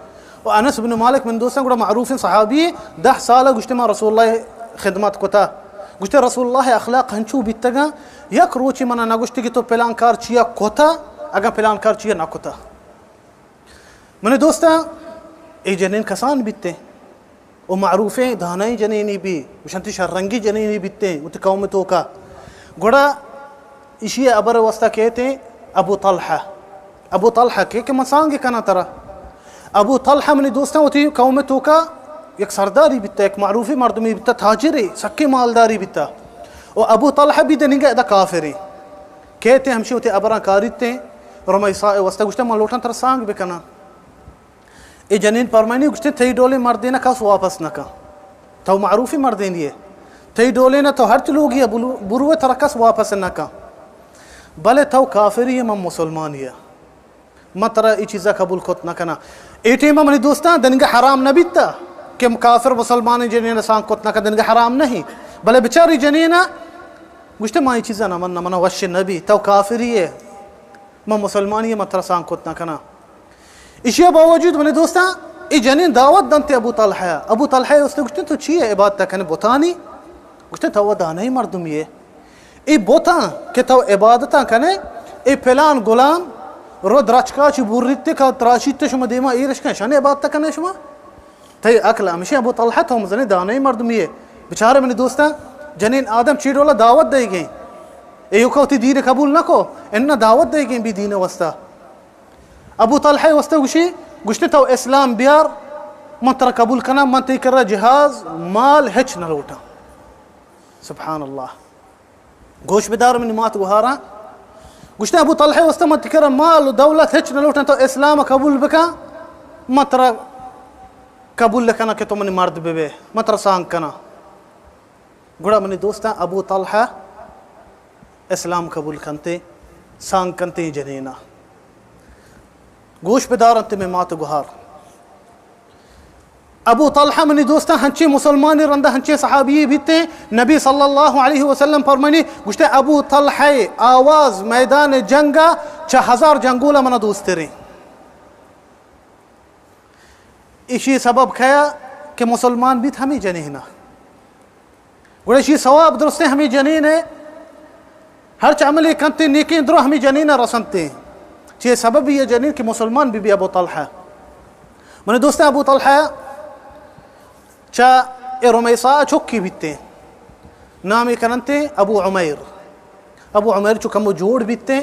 و انس بن مالک من دوستاں گڑا معروفیں صحابی، دہ سال گوشتے من رسول اللہ خدمت کتا۔ گوشتے رسول اللہ اخلاق ہنچو بیتگاں، یک روچی منا نگوشتے کہ تو پلان کار چیا کتا، اگاں پلان کار چیا نہ کتا۔ منی دوستاں، اے جنین کسان بیتیں و معروفیں دانائیں جنینی بی، گوشنتی شررنگی جنینی بیتیں وتی قوم توکا۔ گڑا ایشی ابر واسطہ کہتیں ابو طلحہ۔ ابو طلحہ کہ، کہ من سانگ کناں ترا۔ ابو طلحہ منی دوستاں وتی قوم توکا یک سرداری بیتا، یک معروفی مردمی بیتا، تاجرے، سکے مالداری بیتا۔ و ابو طلحہ بی دنیگا ادا کافریں۔ کہتیں ہمشی وتی ابراں کاریتیں، رمیسا واسطہ گوشتیں من لوٹاں ترا سانگ بکناں۔ اے جنین پرمانی گوشتیں تئی ڈولیں مردینا کس واپس نہ کن۔ تو معروفی مردینی ئے۔ تئی ڈولینا تو ہرچ لوگی بروے ترا کس واپس نہ کن۔ بلے تو کافری ئے، من مسلمانی ئے۔ من ترا اے چیزا قبول کت نہ کناں۔ اے ٹیما منی دوستاں دنگا حرام نہ بیتا کہ کافر مسلمان جنین سانگ کت نہ کن، دنگا حرام نہیں۔ بلے بچاری جنینا گوشتے من اے چیزا نہ من، نہ منا وش نہ بی، تو کافری ئے، من مسلمانی ئے، من ترا سانگ کت نہ کناں۔ ایشی ء باوجود منی دوستاں، اے جنین دعوت دنت ابو طلحہ۔ ابو طلحہ است گوشتن تو چی ئے عبادت کنے بتانی؟ گوشتن تو دانائی مردمی ئے۔ اے بتاں کہ تو عبادتاں کنے، اے پلان غلام رو درچکا چی بوریت کا تراشیت شما دیما ایرش کن، شن عبادت کنے شما؟ تئی عقل ہمیشہ ابو طلحہ تو مزنی دانائی مردمی ئے۔ بچارے منی دوستاں، جنین آدم چی ڈولا دعوت دئیگیں۔ اے یوکا وتی دین قبول نہ کو، انہ دعوت دئیگیں بی دین واسطہ۔ ابو طلحہ واسطہ گوشی، گوشتے تو اسلام بیار، من ترا قبول کناں، من تئی کرا جہاز، مال ہچ نہ لوٹاں۔ سبحان اللہ۔ گوش بدار منی مات گوہاراں۔ گوشتے ابو طلحہ واسطہ من تئی کرا مال و دولت ہچ نہ لوٹاں، تو اسلام قبول بکن، من ترا قبول کناں کہ تو منی مرد ببے، من ترا سانگ کناں۔ گڑا منی دوستاں، ابو طلحہ اسلام قبول کنتے، سانگ کنتے جنینا۔ گوش بدارنت مئے مات گوہار۔ ابو طلحہ منی دوستاں ہنچیں مسلمانی رندا ہنچیں صحابی بیتے، نبی صلی اللہ علیہ وسلم فرمانی، گوشتے ابو طلحہ آواز میدان جنگا چہ ہزار جنگولا منا دوستریں۔ ایشی سبب کیا کہ مسلمان بیت ہمیں جنینا۔ گڑا ایشی ثواب درستیں ہمیں جنین ہے۔ ہرچ عملے کنتے نیکیں درو ہمیں جنینا رسنتے۔ چے سبب یہ جنین کہ مسلمان بی بی ابو طلحہ۔ منی دوستیں ابو طلحہ چا اے رمیسا چکی بیتے۔ نامی کننتے ابو عمیر۔ ابو عمیر چو کمو جوڑ بیتے،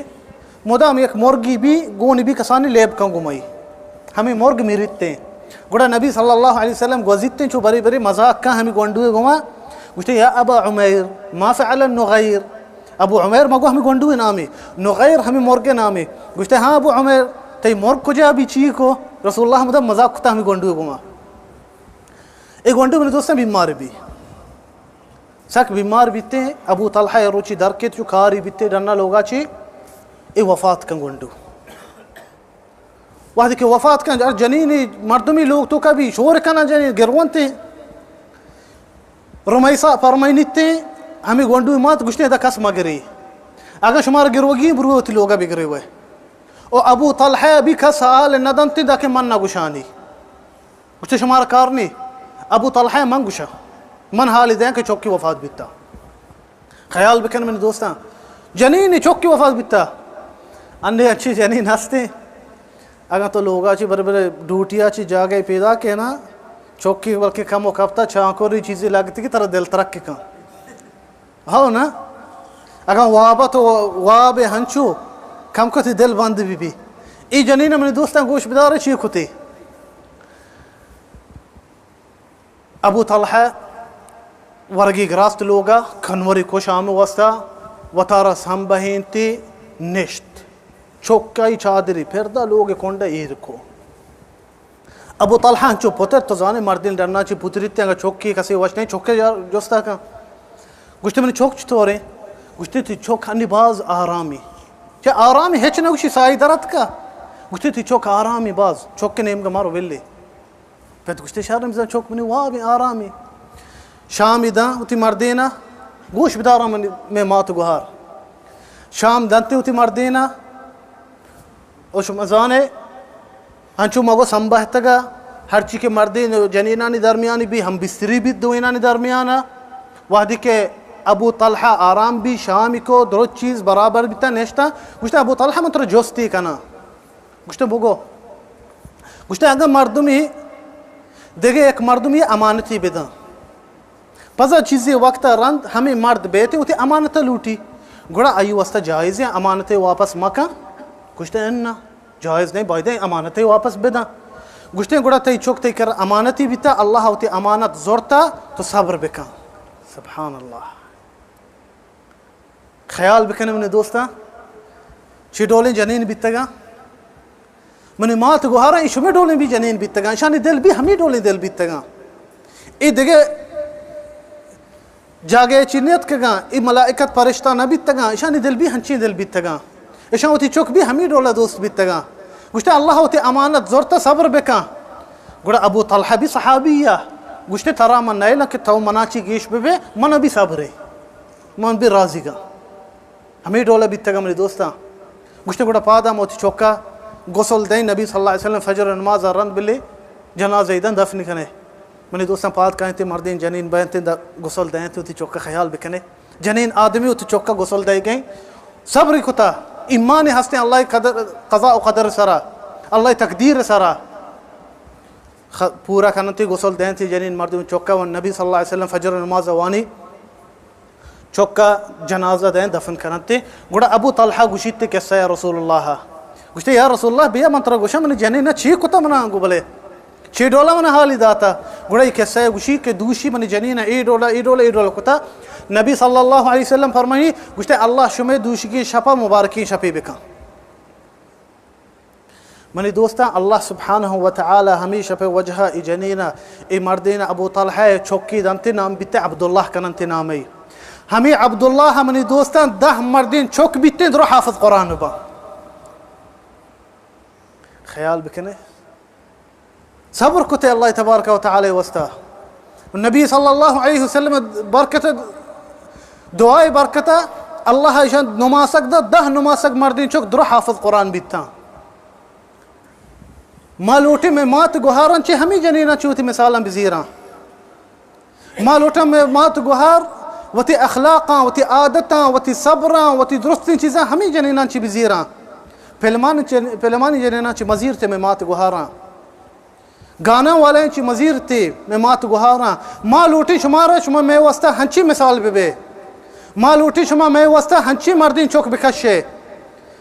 مدام یک مرگی بی گونی بی کسانی لیب کن گمائی۔ ہمیں مرگ میریتے۔ گڑا نبی صلی اللہ علیہ وسلم گوزیتے چو بری بری مذاق کن ہمیں گونڈوے گما۔ گوشتے یا ابا عمیر، ما فعل النغیر؟ ابو عمیر مگو ہمیں گونڈوے نامی، نغیر ہمیں مرگ نامی۔ گوشتے ہاں ابو عمیر، تئی مرگ کجا بی چی کو؟ رسول اللہ مدام مذاق کتا ہمیں گونڈوے گما۔ اے گونڈو منی دوستاں بیمار بی۔ سک بیمار بیتے، ابو طلحہ روچی در کیت چو کاری بیتے ڈنا لوگا چی، اے وفات کن گونڈو۔ وہدے کہ وفات کن، ہر جنینی مردمی لوگ توکا بی شور کنا جنین گرونتے۔ رمیسا پرمائنیتے، ہمیں گونڈو مات گوشتے دا کس مگرے۔ اگر شمار گروگی برو وتی لوگا بگرے وے۔ او ابو طلحہ بی کس حال ندنتے دا کہ من نگوشانی۔ گوشتے شمارا کار نی، ابو طلحہ من گوشاں، من حالی دیاں کہ چوکی وفات بیتا۔ خیال بکن منی دوستاں، جنین چوکی وفات بیتا۔ اندے اچھی جنین ہستے، اگر تو لوگا چی بر بر ڈوٹیا چی جاگہ پیدا کنا، چوکی بلکہ کم و کپتا چانکوری چیزی لگتی کہ ترا دل ترک کن۔ ہو نا؟ اگاں واب ء تو واب ء ہنچو کم کتی دل بند بی بی۔ ای جنین منی دوستاں گوش بدار چی کتی؟ ابو طلحہ ورگی گراست لوگا کنوری کش آمے واسطہ وتارا سمبہینتی نشت۔ چکائی چادری پردہ لوگ کنڈ ایر کو۔ ابو طلحہ انچو پتر، تو زانے مردین ڈنا چی پتریتے، انگا چوکی کسی وش نہیں، چوکے جستا کن۔ گوشتے منی چوک چطورے؟ گوشتے تی چوک ہنی باز آرامی۔ چہ آرامی ہچ نہ گوشی سائی درت کا۔ گوشتے تی چوک آرامی باز، چوک نیمگا مارو ویلے۔ پت گوشتے شر نمیزان چوک منی وابی آرامی۔ شامی داں وتی مردینا، گوش بدارا منی، میں مات گوہار۔ شام دنتے وتی مردینا، او شما زانے، انچو مگو سمبہتگا، ہرچی کہ مردین و جنینانی درمیانی بی، ہم بستری بیت دوینانی درمیانا۔ وہدی کہ ابو طلحہ آرام بی، شامی کو، درست چیز برابر بیتا، نشتا۔ گوشتے، ابو طلحہ، من ترا جستی کناں۔ گوشتے، بگو۔ گوشتے، اگاں مردمی دگہ یک مردمی امانتی بداں، پزا چیزے وقت رند ہمیں مرد بیتے وتی امانت لوٹی، گڑا آئی واسطہ جائز ہے امانت واپس مکن؟ گوشتے، انا، جائز نہیں، باید امانت واپس بداں۔ گوشتے، گڑا تئی چک تئی کر امانتی بیتا، اللہ وتی امانت زورتا، تو صبر بکن۔ سبحان اللہ۔ خیال بکنے منی دوستاں، چی ڈولیں جنین بیتگاں؟ منی مات گوہاراں، اے شمے ڈولیں بھی جنین بیتگاں، اشانی دل بھی ہمی ڈولیں دل بیتگاں۔ اے دگہ جاگہ چی نیتکگاں، اے ملائکت پرشتہ نہ بیتگاں، اشانی دل بھی ہنچیں دل بیتگاں۔ اشاں وتی چک بھی ہمی ڈولا دوست بیتگاں۔ گوشتے، اللہ وتی امانت زورتا، صبر بکن۔ گڑا ابو طلحہ بھی صحابی یا۔ گوشتے، ترا من نیلاں کہ تو منا چی گیش ببے، منا بھی صبرے۔ من بھی راضی گاں۔ ہمے ڈولا بیتگاں منی دوستاں۔ گوشتے، گڑا پادا من وتی چکا غسل دئیں، نبی صلی اللہ علیہ وسلم فجر نماز رند بلے جنازہ ایدن دفن کنے۔ منی دوستاں، پاد کائنتے مردین جنین بینتے دا غسل دینتے، وتی چکا خیال بکنے۔ جنین آدمی وتی چکا غسل دئیگئیں۔ صبر کتا، ایمان ہستیں اللہ قدر، قضا و قدر سرا، اللہ تقدیر سرا۔ خ-، پورا کننتے، غسل دینتے جنین مردم چکا و نبی صلی اللہ علیہ وسلم فجر نماز وانی۔ چکا جنازہ دئیں دفن کننتے۔ گڑا ابو طلحہ گوشیت، قصہ یا رسول اللہ۔ گوشتے، یا رسول اللہ، بیا من ترا گوشاں، منی جنین چی کتا منا گو بلے؟ چی ڈولا منا حالی داتا؟ گڑا اے قصہ گوشی کہ دوشی منی جنین اے ڈولا، اے ڈولا، اے ڈولا کتا۔ نبی صلی اللہ علیہ وسلم فرمائی، گوشتے، اللہ شمے دوشیگیں شپا مبارکیں شپے بکن۔ منی دوستاں، اللہ سبحانہ و تعالی ہمے شپ وجہ ءَ اے جنین ءَ، اے مردین ءَ ابو طلحہ ءِ چکی دنت، نام بیت عبداللہ کننت نام ءَ۔ ہمے عبداللہ ءَ منی دوستاں دہ مردین چک بیتیں درو حافظ قرآن باں۔ خیال بکنے۔ صبر کتے اللہ تبارک و تعالی واسطہ۔ نبی صلی اللہ علیہ وسلم برکت، دعائے برکت، اللہ ایشان نماسگ دا، دہ نماسگ مردین چک درو حافظ قرآن بیتاں۔ ما لوٹیں مئے مات گوہاراں چہ ہمے جنیناں چہ وتی مثالاں بزیراں۔ ما لوٹاں مئے مات گوہار وتی اخلاقاں، وتی عادتاں، وتی صبراں، وتی درستیں چیزاں ہمے جنیناں چہ بزیراں۔ فلمانی چہ، فلمانی جنیناں چہ مزیرتے مئے مات گوہاراں۔ گانا والائیں چہ مزیرتے مئے مات گوہاراں۔ ما لوٹیں شمارا، شما مئے واسطہ ہنچی مثال ببے۔ ما لوٹیں شما مئے واسطہ ہنچی مردین چک بکشے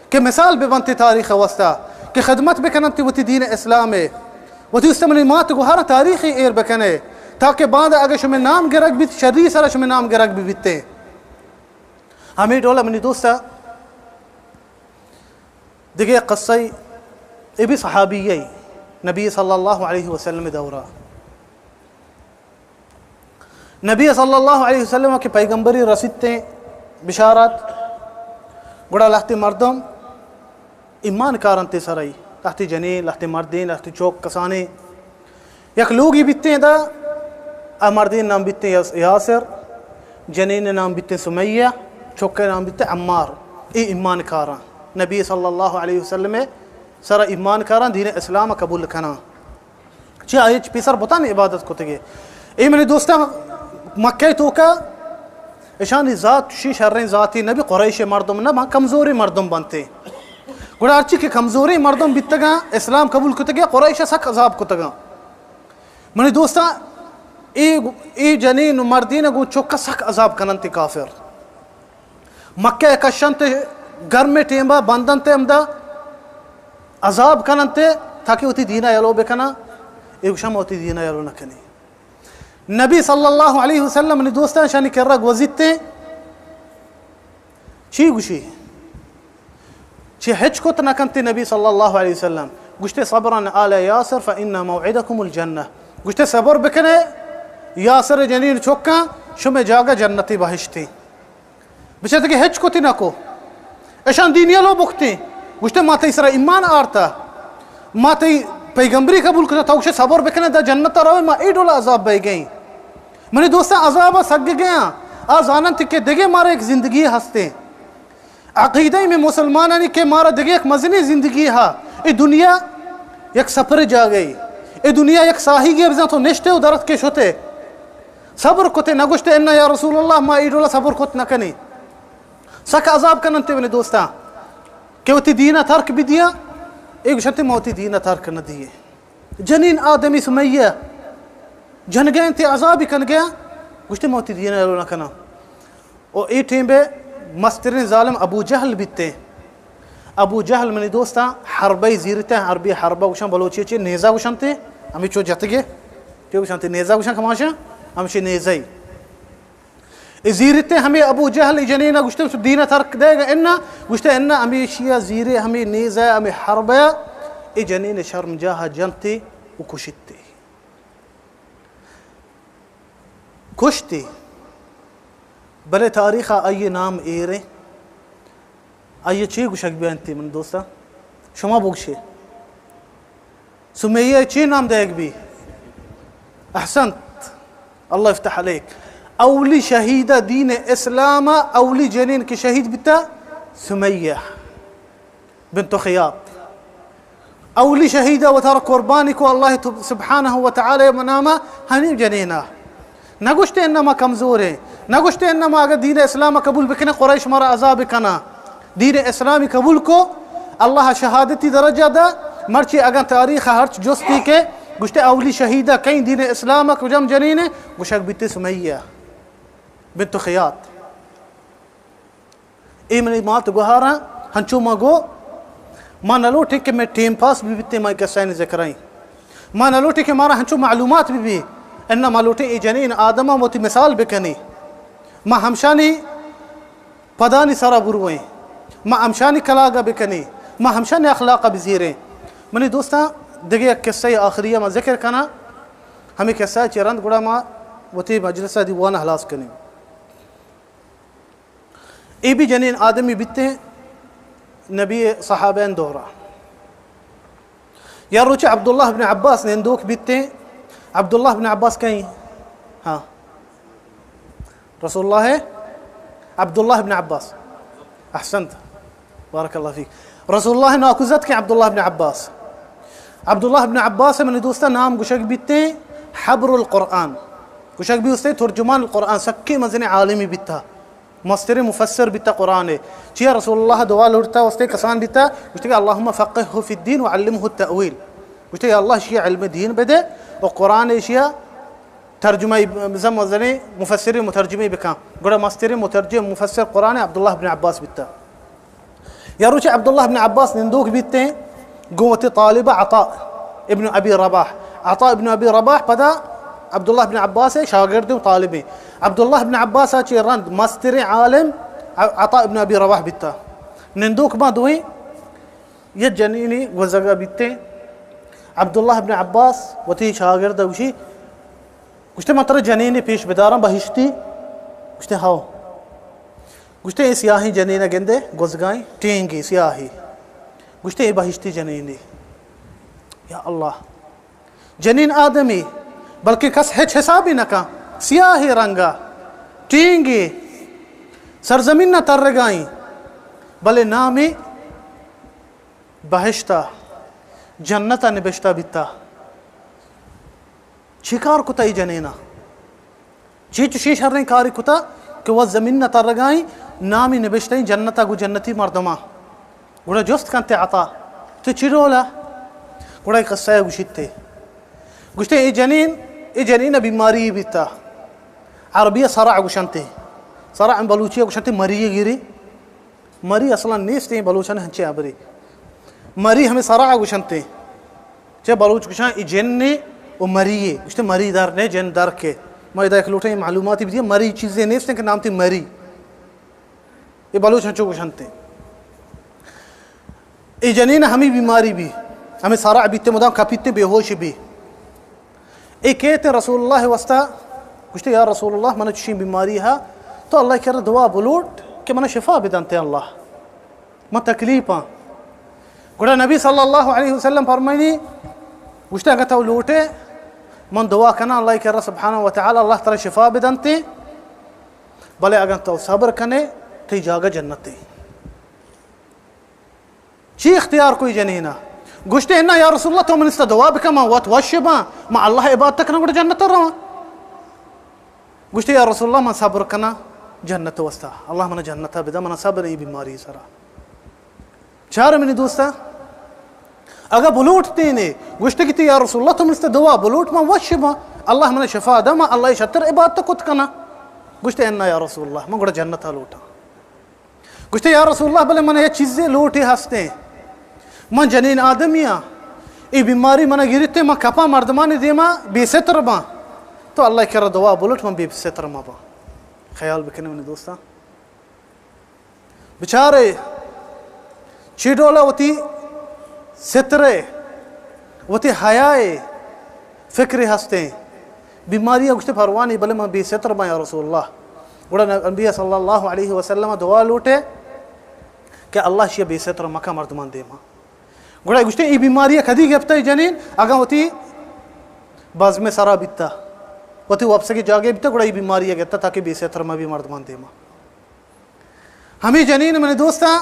کہ مثال ببنت تاریخ واسطہ، کہ خدمت بکننت وتی دین اسلام ءِ۔ وتی است منی مات گوہاراں تاریخ ایر بکنے، تاکہ باندا اگہ شمے نام گرگ بیت، شری سرا شمے نام گرگ ببیتے۔ ہمے ڈولا منی دوستا، دگہ یک قصہ، اے بھی صحابی ءِ، نبی صلی اللہ علیہ وسلم دورا۔ نبی صلی اللہ علیہ وسلم کہ پیغمبری رسیتیں بشارت، گڑا لہتے مردم ایمان کارنت سرائی، لہتے جنین، لہتے مردین، لہتے چوک کسانیں۔ یک لوگی بیتیں دا، آ مردین نام بیتیں یاس-، یاسر، جنین نام بیتیں سمیہ، چوکے نام بیتیں عمار۔ اے ایمان کاراں، نبی صلی اللہ علیہ وسلم سر ایمان کاراں، دین اسلام قبول کناں۔ چہ آئی چہ پیسر بتان عبادت کتگے۔ اے منی دوستاں، مکہ توکا اشانی ذات چشی شریں ذاتی نبی، قریش مردم نہ، ما کمزوری مردم بنتے۔ گڑا ہرچی کہ کمزوری مردم بیتگاں، اسلام قبول کتگے، قریش سک عذاب کتگاں۔ منی دوستاں، اے، اے جنین و مردین گوں چکا سک عذاب کننت کافر۔ مکہ ءَ کشنت، گرمیں ٹیمبا بندنت، ہمدا عذاب کننت تاکہ وتی دینا یلو بکناں۔ اے گوشاں ما وتی دینا یلو نہ کنیں۔ نبی صلی اللہ علیہ وسلم نی دوستاں شانی کرا گوزیتے، چی گوشی؟ چی ہچ کت نہ کنت نبی صلی اللہ علیہ وسلم۔ گوشتے، صبرا آل یاسر فإن موعدکم الجنہ۔ گوشتے، صبر بکنے یاسر جنین چکاں، شمے جاگہ جنتی بہشتی۔ بچتے کہ ہچ کتی نہ کو۔ اشان دین یلو بکتیں۔ گوشتے، ما تئی سرا ایمان آرتا۔ ما تئی پیغمبری قبول کتا۔ تو گوشے صبر بکنے دا جنت روے، ما اے ڈول عذاب بہ گئیں۔ منی دوستاں، عذاب سگ گیاں۔ آ زاننت کہ دگہ مارا یک زندگی ہستیں۔ عقیدہ میں مسلمانانی کہ مارا دگہ یک مزنی زندگی ہا۔ اے دنیا یک سفر جاگہی۔ اے دنیا یک ساہیگے، بزاں تو نشتے و درت کے شتے۔ صبر کتے، نہ گوشتے، انا یا رسول اللہ، ما اے ڈولا صبر کت نہ کنیں۔ سک عذاب کننتے منی دوستاں کہ وتی دین ءَ ترک بدیاں، اے گوشنتے ما وتی دین ءَ ترک نہ دیے۔ جنین آدمی سمیہ جنگا انت، عذابی کنگا، گوشتے ما وتی دین ءَ یلو نہ کناں۔ و اے ٹیم بے مسترین ظالم ابو جہل بیتے۔ ابو جہل منی دوستاں حربہ زیرتے، حربی حربہ گوشن بلوچی چے نیزہ گوشنتے، ہمیں چو جتگے، چو گوشنتے نیزہ گوشن کماشا، ہمشی نیزہ ای۔ اے زیرتے ہمیں ابو جہل اے جنین ءَ گوشتے تو دین ءَ ترک دے گا انا، گوشتے انا ہمیں شیا زیرے ہمیں نیزہ ہمیں حربہ، اے جنین شرم جاہ جنتے و کشتے۔ کشتی، بلے تاریخ ءَ آئی ءِ نام ایر ایں۔ آئی ءَ چے گوشگ بیانتی من دوستاں؟ شما بگشے۔ سمیہ ءَ چے نام دئیگ بی؟ احسنت۔ اللہ افتح علیک۔ اولی شہیدہ دین اسلام ءَ اولی جنین کہ شہید بیتا سمیہ بنت خیاط۔ اولی شہید ءَ وتارا قربانی کو اللہ تو-، سبحانہ و تعالی مناما ہنی جنینا۔ نہ گوشتے انما کمزور ہیں، نہ گوشتے انما اگر دین اسلام قبول بکنے قریش مارا عذاب کنا۔ دین اسلامی قبول کو، اللہ شہادتی درجہ دا، مرچی اگر تاریخ ہرچ جستی کے گوشتے اولی شہیدہ کہیں دین اسلام کجام جنین ہے، گوشگ بیتے سمیہ بنت خیاط۔ اے منی مات گوہاراں، ہنچو ما گو، ما نہ لوٹیں کہ مئے ٹیم پاس بہ بیتیں، ما اے کسانی ذکر ایں۔ ما نہ لوٹیں کہ مارا ہنچو معلومات بہ بی، انما ما لوٹیں اے جنین آدماں وتی مثال بکنیں۔ ما ہمشانی پدانی سرا برویں، ما ہمشانی کلاگا بکنیں، ما ہمشانی اخلاقا بزیریں۔ منی دوستاں، دگہ یک قصہ آخری ما ذکر کناں، ہمیں قصہ چہ رند گڑا ما وتی مجلسا دیوان ہلاس کنیں۔ اے بھی جنین آدمی بیتیں نبی صحابین دورا۔ یا روچ عبداللہ بن عباس نندوک بیتیں۔ عبداللہ بن عباس کہیں؟ ہاں۔ رسول اللہ ہے؟ عبداللہ بن عباس۔ احسنت۔ بارک اللہ فیک۔ رسول اللہ ناکوزت کہ عبداللہ بن عباس۔ عبداللہ بن عباس منی دوستا نام گوشگ بیتیں حبر القرآن۔ گوشگ بیتیں ترجمان القرآن، سکیں مزنیں عالمی بیتا۔ مستریں مفسر بیتا قرآن ءِ۔ چیا رسول اللہ دعا لوٹتا واسطے کسان بیتا، گوشتے کہ اللہم فقہہ فی الدین وعلمہ التأویل۔ گوشتے یا اللہ شیا علم دین بدے و قرآن شیا ترجمہ بزن مزنیں مفسریں مترجمے بکن۔ گڑا مستریں مترجم مفسر قرآن عبداللہ بن عباس بیتا۔ یا روچے عبداللہ بن عباس نندوک بیتیں گوں وتی طالب عطا ابن ابی رباح۔ عطا ابن ابی رباح پدا عبداللہ بن عباس ءِ شاگرد و طالب ایں۔ عبداللہ بن عباس ءَ چہ رند مستریں عالم عطا ابن ابی رباح بیتا۔ نندوک ما دوئیں یک جنینے گوزگا بیتیں۔ عبداللہ بن عباس وتی شاگرد ءَ گوشی، گوشتے، من ترا جنینے پیش بداراں بہشتی؟ گوشتے، ہاؤ۔ گوشتے، اے سیاہیں جنین ءَ گندے، گوزگائیں، ٹینگے، سیاہے۔ گوشتے، اے بہشتی جنینے۔ یا اللہ۔ جنین آدمی، بلکہ کس ہچ حسابی نہ کن۔ سیاہے رنگا، ٹینگے، سرزمین ءَ ترگائیں، بلے نامی بہشتا، جنتا نبشتہ بیتا۔ چی کار کتا ای جنینا؟ چی چشیں شریں کاری کتا کہ وہ زمین نہ ترگائیں، نامی نبشتہ ایں جنتا گو جنتی مردماں؟ گڑا جست کنتے عطا، تو چی ڈولا؟ گڑا ای قصہ گوشیتے۔ گوشتے، ای جنین، ای جنین بیماری بیتا۔ عربی صرع گوشنتے۔ صرع بلوچی گوشنتے مری گیری۔ مری اصلاً نیست ایں بلوچانی ہنچیں ہبرے۔ مری ہمیں صرع گوشنتے۔ چہ بلوچ گوشاں ای جن نے و مری ہے۔ گوشتے مری در نے، جن در کے۔ ما ادا یک لوٹیں معلوماتی بدیے، مری چیزے نیست ایں کہ نام تی مری۔ اے بلوچ ہنچو گوشنتے۔ اے جنین ہمیں بیماری بی، ہمیں صرع بیتے، مدام کپیتے، بے ہوش بی۔ اے کیت رسول اللہ واسطہ، گوشتے، یا رسول اللہ، من چشیں بیماری ہا، تو اللہ کرا دعا بلوٹ کہ من شفا بدنتے اللہ، من تکلیف ہاں۔ گڑا نبی صلی اللہ علیہ وسلم فرمائنی، گوشتے، اگر تو لوٹے، من دعا کنا اللہ کرا سبحانہ و تعالی، اللہ ترا شفا بدنتے، بلے اگر تو صبر کنے، تی جاگہ جنتے۔ چی اختیار کوئی جنینا؟ گوشتے، انا یا رسول اللہ، تو من استا دعا بکن، من وت وش باں، من اللہ عبادت کناں، گڑا جنت رواں۔ گوشتے، یا رسول اللہ، من صبر کناں جنت واسطہ، اللہ منا جنتا بدا، منا صبر اے بیماری سرا۔ چار منی دوستاں، اگا بلوٹتینے، گوشتے کہ یا رسول اللہ، تو من است دعا بلوٹ، من وش باں، اللہ منا شفا دا، من اللہ شتر عبادت کت کناں۔ گوشتے، انا یا رسول اللہ، من گڑا جنتا لوٹاں۔ گوشتے، یا رسول اللہ، بلے من یک چیزے لوٹے ہستیں۔ من جنین آدمی آں، اے بیماری منا گرتے، من کپاں مردمانی دیما بے ستر باں۔ تو اللہ کرا دعا بلوٹ، من بے ستر مباں۔ خیال بکنے منی دوستاں۔ بچارے چی ڈولا وتی سترے، وتی حیائے فکرے ہستیں۔ بیماری ء گوشتے پروانی، بلے من بے ستر باں یا رسول اللہ۔ گڑا نبی صلی اللہ علیہ وسلم دعا لوٹے کہ اللہ شی بے ستر مکہ مردمان دیما۔ گڑا گوشتے، ای بیماری کدی گپتا ای جنین؟ اگاں وتی بزم سرا بیتا، وتی وپسگی جاگے بیتا، گڑا ای بیماری گپتا تاکہ بے ستر مبی مردمان دیما۔ ہمیں جنین منی دوستاں،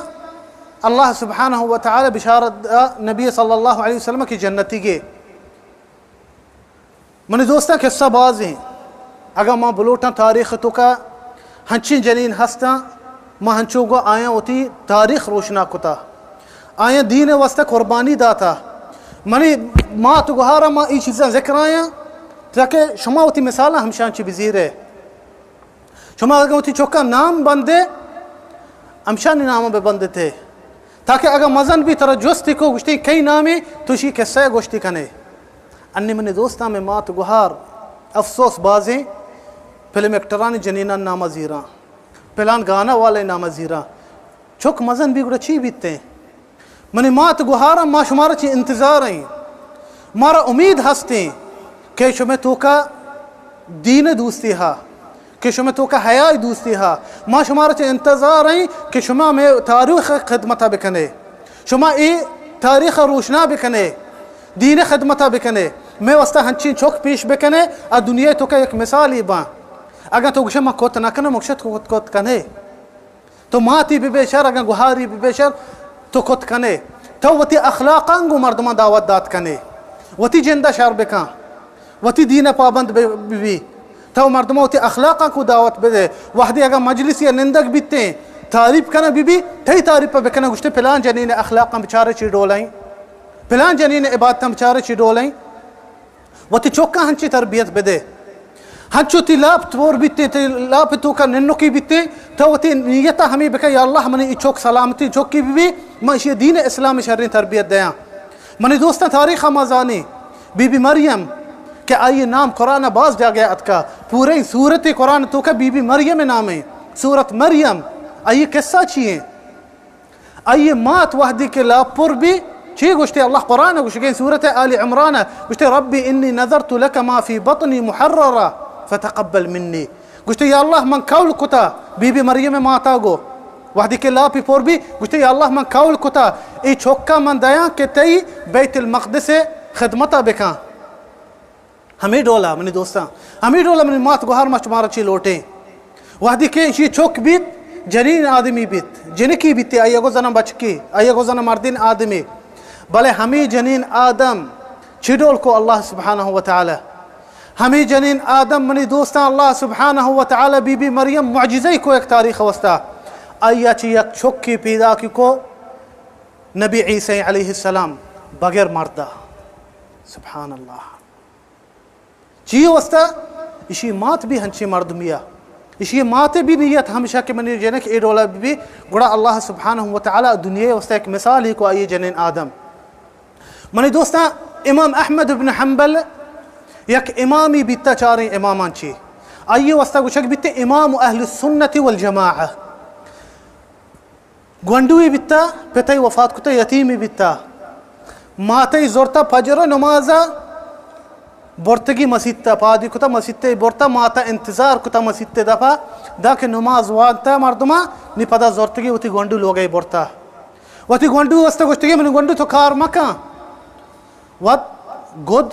اللہ سبحانہ و تعالی بشارت دا نبی صلی اللہ علیہ وسلم کی جنتی گے۔ منی دوستاں، قصہ باز ہیں۔ اگاں ما بلوٹاں تاریخ توکا ہنچیں جنین ہستاں، ما ہنچو گو آیاں وتی تاریخ روشنا کتا، آیاں دین واسطہ قربانی داتا۔ منی مات گوہارا ما ای چیزاں ذکر آیاں تاکہ شما وتی مثالاں ہمشان چی بزیرے۔ شما اگاں وتی چکا نام بندے، ہمشانی نام بہ بندتے، تاکہ اگاں مزن بی ترا جستی کو گوشتی کئی نامے، تو شی قصہ گوشتی کنے۔ انی منی دوستاں، میں مات گوہار، افسوس بازیں فلم ایکٹرانی جنینان نام زیراں، پلان گانا والے نام زیراں۔ چک مزن بی گڑا چی بیتیں؟ منی مات گوہاراں، ما شمارا چی انتظار ایں، مارا امید ہستیں کہ شمے توکا دین دوستی ہا، کہ شمے توکا حیاء دوستی ہا۔ ما شمارا چی انتظار ایں کہ شما میں تاریخ خدمتا بکنے، شما اے تاریخ روشنا بکنے، دین خدمتا بکنے، میں واسطہ ہنچین چک پیش بکنے، ا دنیا توکا یک مثالی باں۔ اگاں تو گشے ما کت نہ کنم، مکشت کت کت کنے۔ تو ماتی ببے شر، اگاں گوہاری ببے شر، تو کت کنے۔ تو وتی اخلاقاں گوں مردماں دعوت دات کنے۔ وتی جندا شر بکن۔ وتی دین پابند بہ بی۔ تو مردماں وتی اخلاقاں کو دعوت بدے۔ وہدی اگاں مجلسی نندگ بیتیں، تعریف کنگ بی بی، تئی تعریف بکنے، گوشتے پلان جنین اخلاقاں بچارے چی ڈولیں۔ پلان جنین عبادتاں بچارے چی ڈولیں۔ وتی چکاں ہنچی تربیت بدے۔ ہنچو تی لاپ تور بیتے، تی لاپ توکا ننکی بیتے، تو وتی نیتا ہمیں بکن، یا اللہ منی ای چک سلامتی چکی بی بی، من اشی دین اسلام شرین تربیت دیاں۔ منی دوستاں، تاریخ ما زانی، بی بی مریم کہ آئی نام قرآن باز جاگہ اتکا، پورے سورت قرآن توکا بی بی مریم نام ہے، سورت مریم، آئی قصہ چی ہیں؟ آئی مات وہدی کہ لاپ پر بی، چی گوشتے؟ اللہ قرآن گوشگیں، سورت آل عمران گوشتے، رب انی نذرت لک ما فی بطنی محررا فتقبل منی۔ گوشتے، یا اللہ، من قول کتا، بی بی مریم ماتا گو، وہدی کہ لاپی پر بی، گوشتے، یا اللہ، من قول کتا، ای چکا من دیاں کہ تئی بیت المقدس خدمتا بکاں۔ ہمے ڈولا منی دوستاں، ہمے ڈولا منی مات گوہار، ما شمارا چی لوٹیں؟ وہدی کہ اشی چک بیت، جنین آدمی بیت، جنکی بیت، آئی گو زن بچکی، آئی گو زن مردین آدمی، بلے ہمے جنین آدم چی ڈول کو اللہ سبحانہ و تعالی؟ ہمے جنین آدم منی دوستاں، اللہ سبحانہ و تعالی بی بی مریم معجزہ کو یک تاریخ واسطہ، آئی چی یک چکی پیدا کی کو نبی عیسی علیہ السلام بغیر مردا۔ سبحان اللہ۔ چی واسطہ؟ اشی مات بھی ہنچی مردمیا۔ اشی مات بھی نیت ہمشہ کہ منی جنک اے ڈولا بھی، گڑا اللہ سبحانہ و تعالی دنیا واسطہ ایک مثال ہی کو آئی جنین آدم۔ منی دوستاں، امام احمد ابن حنبل یک امامی بیتا چاریں امامان چی۔ آئی واسطہ گوشگ بیتے امام اہل السنت والجماعہ۔ گونڈوی بیتا، پتئی وفات کتا، یتیمی بیتا۔ ماتئی زرتا، فجر نمازا برتگی مسیتا، پادی کتا مسیتا، برتا ماتا انتظار کتا مسیتا دپا، دا کہ نماز وانتا مردما، نی پدا زرتگی وتی گونڈو لوگئی برتا۔ وتی گونڈو واسطہ گوشتگی، من گونڈو تو کار مکن۔ وت گد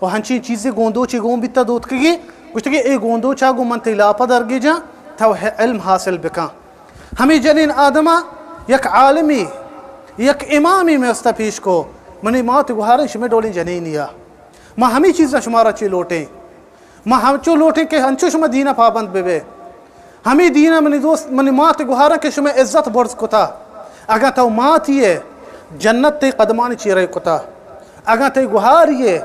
و ہنچیں چیزے گوندوچے گون بیتا دوتکگی، گوشتگی، اے گوندوچا گوں من تئی لاپا درگیجاں، تو علم حاصل بکن۔ ہمے جنین آدما یک عالمی، یک امامی میں استا پیش کو، منی مات گوہاریں شمے ڈولیں جنینیا۔ ما ہمے چیزاں شمارا چی لوٹیں۔ ما ہنچو لوٹیں کہ ہنچو شما دین ءَ پابند بہ بے۔ ہمے دین ءَ منی دوست، منی مات گوہاراں کہ شما عزت برز کتا۔ اگاں تو ماتی ئے، جنت تئی قدمانی چیرا کتا۔ اگاں تئی گوہاری ئے،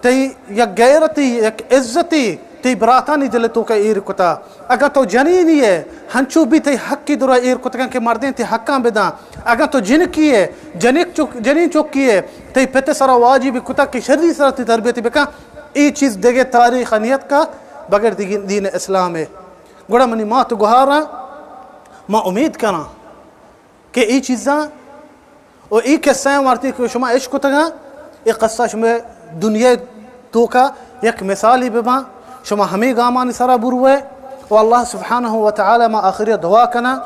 تئی یک غیرتی، یک عزتی تئی براتانی دل توکا ایر کتا۔ اگاں تو جنینی ئے، ہنچو بی تئی حقی درا ایر کتگاں کہ مردین تئی حقاں بداں۔ اگاں تو جنکی ئے، جنک چک، جنین چکی ئے، تئی پت سرا واجب کتا کہ شری سرا تئی تربیت بکن۔ اے چیز دگہ تاریخ نیت کا بغیر دین، دین اسلام ئے۔ گڑا منی مات گوہاراں، ما امید کناں کہ اے چیزاں و اے قصہ وارتی کہ شما اشکتگاں، اے قصہ شما دنیا توکا یک مثالی بباں، شما ہمے گامانی سرا بروئے۔ و اللہ سبحانہ و تعالی ما آخری دعا کناں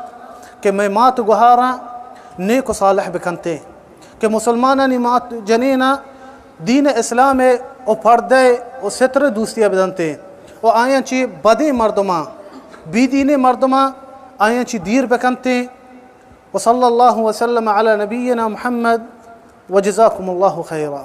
کہ مئے مات گوہاراں نیک و صالح بکنتے، کہ مسلمانانی مات جنینا دین اسلام و پردہ و ستر دوستی بدنتے و آیاں چی بدیں مردماں، بی دینیں مردماں آیاں چی دیر بکنتے۔ وصلی اللہ وسلم علی نبینا محمد وجزاکم اللہ خیرا۔